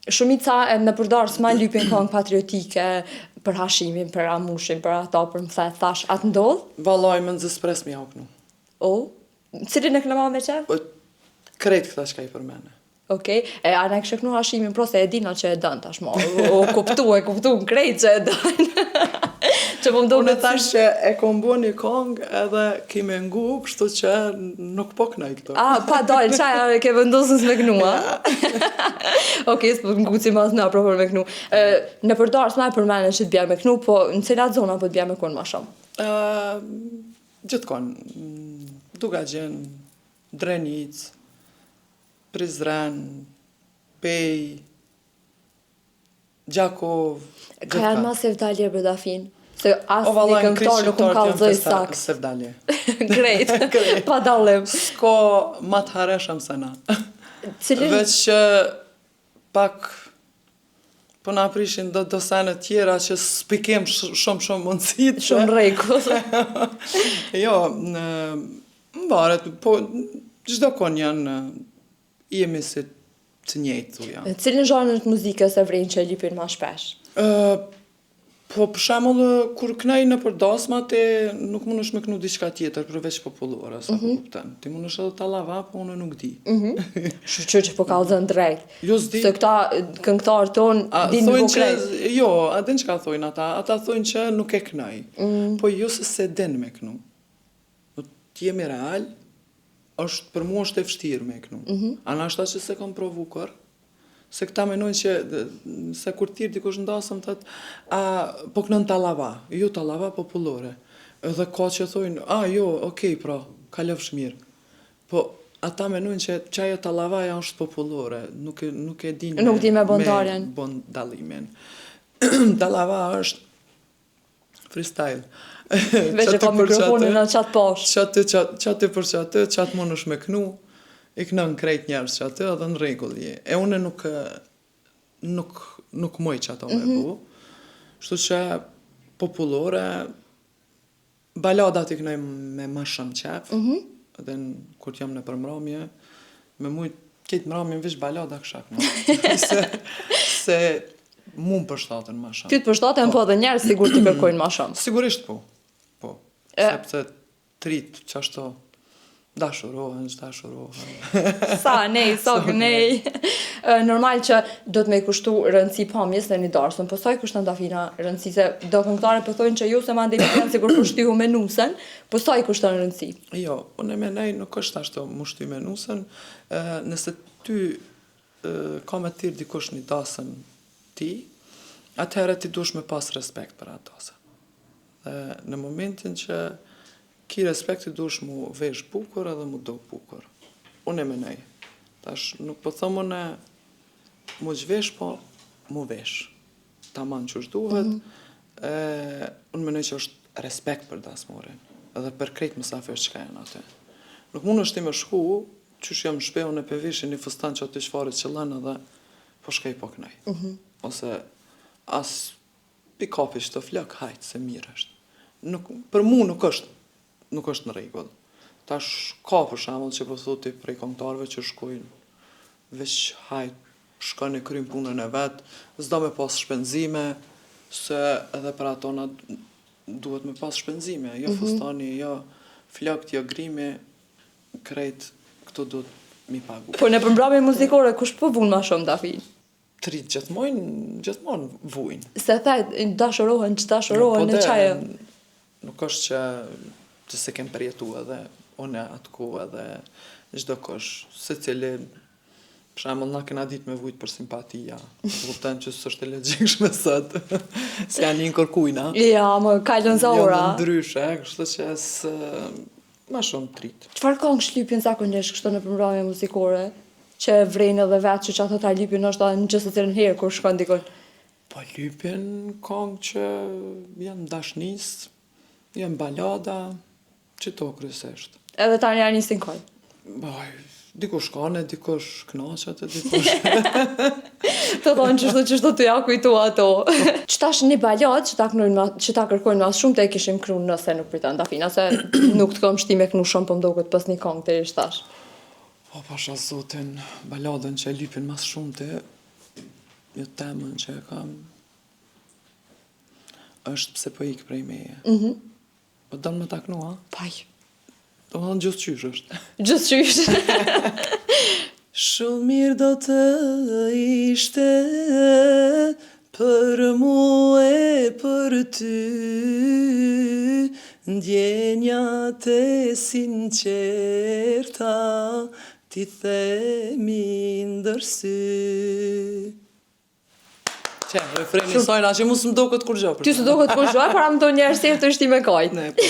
Shumica e nëpër darsma lypin kongë patriotike për Hashimin, për Ramushin, për ato, për më the, thash, a t'ndodh? Vallai mezi s'pres me jau knu. O, cilin e knon ma me qef? Po, krejt këta çka i përmene. Okej, e a na kishe knu Hashimin, pro se e dina që e don tashmë, o, o kuptu, e kuptu në krejt që e don. Që po më Unë thash që e kom bo një kongë edhe ki me ngu, kështu që nuk po knoj këto. A, pa dalë, qaja e ke vendosur me knu, a? Okej, s'po nguci mas na pro për me knu. E, nëpër darsma e përmene që të bja me knu, po në cilat zona po të bja me konë ma shumë? Uh, gjithkon, Dukagjin, Drenicë, Prizren, Pejë, Gjakovë, Ka janë ma sevdalje bre Dafin? Se asnjë këngëtar nuk më kallzoi sakt. Sevdalje. Krejt, pa dallim. S'ka ma të hareshëm se na. Cilin... Veç që pak po na prishin do do sene tjera që s'pi kem shumë shumë mundësi. Shumë rregull. jo, në mvaret, po çdo kon janë jemi si të njëjtë thuja. Cilin zhanër të muzikës e vren që e lypin ma shpesh? Ë Po për shembull kur knaj nëpër dasma ti nuk mundesh me knu diçka tjetër përveç popullore, sa mm -hmm. po mhm. kupton. Ti mundesh edhe tallava, po unë nuk di. Mm -hmm. Shyqyr që po kallzon drejt. Jo s'di. Se këta këngëtarë ton din më që jo, a din çka thonë ata? Ata thonë që nuk e knaj. Mm. Po jo se s'e din me knu. Po të jemi real, është për mua është e vështirë me knu. Mm -hmm. A nashta që s'e kam provu kurr? Se këta menojnë që se kur t'thirr dikush në dasëm thot a po knon tallava, jo tallava popullore. Edhe ka që thonë, a jo, okej pra, kalofsh mirë. Po ata menojnë që qajo tallavaja është popullore, nuk e nuk e dinë Nuk di me bon ndarjen. Me bon dallimin. tallava është freestyle. Veç e ka mikrofonin në qatë poshtë. Qaty, qaty për qaty, qatë mundesh me knu, i knon krejt njerëz qaty edhe në rregull je. E une nuk, nuk, nuk muj qato me mm -hmm. bu. Kështu që popullore, baladat i knoj me ma shumë qef, mm -hmm. edhe kur jam nëpër mramje, me mujt Këtë mramjen veç balada kisha knu. se, se mu më përshtaten ma shumë. Ty të përshtaten, po, po edhe njerëz sigur të kërkojnë ma shumë. Sigurisht po. Po. E... Sepse t'rit qashtu dashurohen, s'dashurohen. Sa nej, sa nej. Normal që do të me kushtu rëndësi pamjes në një darsëm, po sa i kushton Dafina rëndësi, se do këngëtare po thonë që ju se mandej janë sikur po shtyhu me nusen, po sa i kushton rëndësi? Jo, unë e menoj nuk është ashtu mu shty me nusen, nëse ty ka me thirr dikush një dasëm ti, atëherë ti duhesh me pas respekt për atë dasëm. Dhe në momentin që ki respekt ti duhesh mu vesh bukur edhe mu dok bukur. Unë e menoj. Tash nuk po thom unë mu zhvesh, po mu vesh. Taman qysh duhet, mm -hmm. e, unë menoj që është respekt për dasmorin, edhe për krejt mysafirët çka janë aty. Nuk mundesh ti me shku, qysh jam n'shpi, unë pe veshi një fustan që aty çfarë qëllon edhe po shkoj po knoj. Mm -hmm. Ose as pi kapi qëto flok, hajt, se mirë është. Nuk, për mu nuk është, nuk është në rregull. Tash ka për shembull që po thotë prej këngëtarëve që shkojnë veç hajt shkon e kryen punën e vet, s'do me pas shpenzime, se edhe për ato na duhet me pas shpenzime, jo mm -hmm. fustani, jo flokët, jo grimi, krejt këto duhet mi pagu. Po nëpër mbrëmje muzikore, kush po vun ma shumë Dafin? T'rit gjithmonë, gjithmonë vujnë. Se the, dashurohen, që dashurohen, po në qajo? Nuk është që që s'e kem përjetu edhe unë atë kohë edhe çdokush, secili Për shembull, na kena ditë me vujt për simpatia. Po kupton që s'është e logjikshme sot. Se janë një kërkujna. Ja, më kalon zora. Janë ndryshe, kështu që s ma shumë t'rit. Çfarë këngë shlypin zakonisht kështu në mbrëmje muzikore? Që e vren edhe vetë që qato ta lypin është në gjithsecilën herë kur shkon dikun. Po lypin këngë që janë dashnisë, janë balada, Qëto kryesisht. Edhe tani ja nisin kajt. Baj, dikush kane, dikush knaqet, e dikush... Të thonë qështu qështu të ja kujtu ato. Që tash një balad që ta, knujnë ma, që ta kërkojnë ma shumë të e kishim knu nëse nuk priton Dafina, se nuk të kom shti me knu shumë, po më doket pas një kongë të ish tash. Po, pasha zotin, baladën që e lypin ma shumë të... Jo temën që e kam, është pse po ikë prej meje. Mm -hmm. Po don me ta knu, a? Paj. Do më thonë gjithë qysh është. Gjithë qysh. Shumë mirë do të ishte për mu e për ty Ndjenjat e sinqerta t'i themi ndër sy Që, refreni i sajna që mu s'më doket kurgjo. Ty s'të doket kurgjo, por am do njerëz të është i me kajt. Ne, po.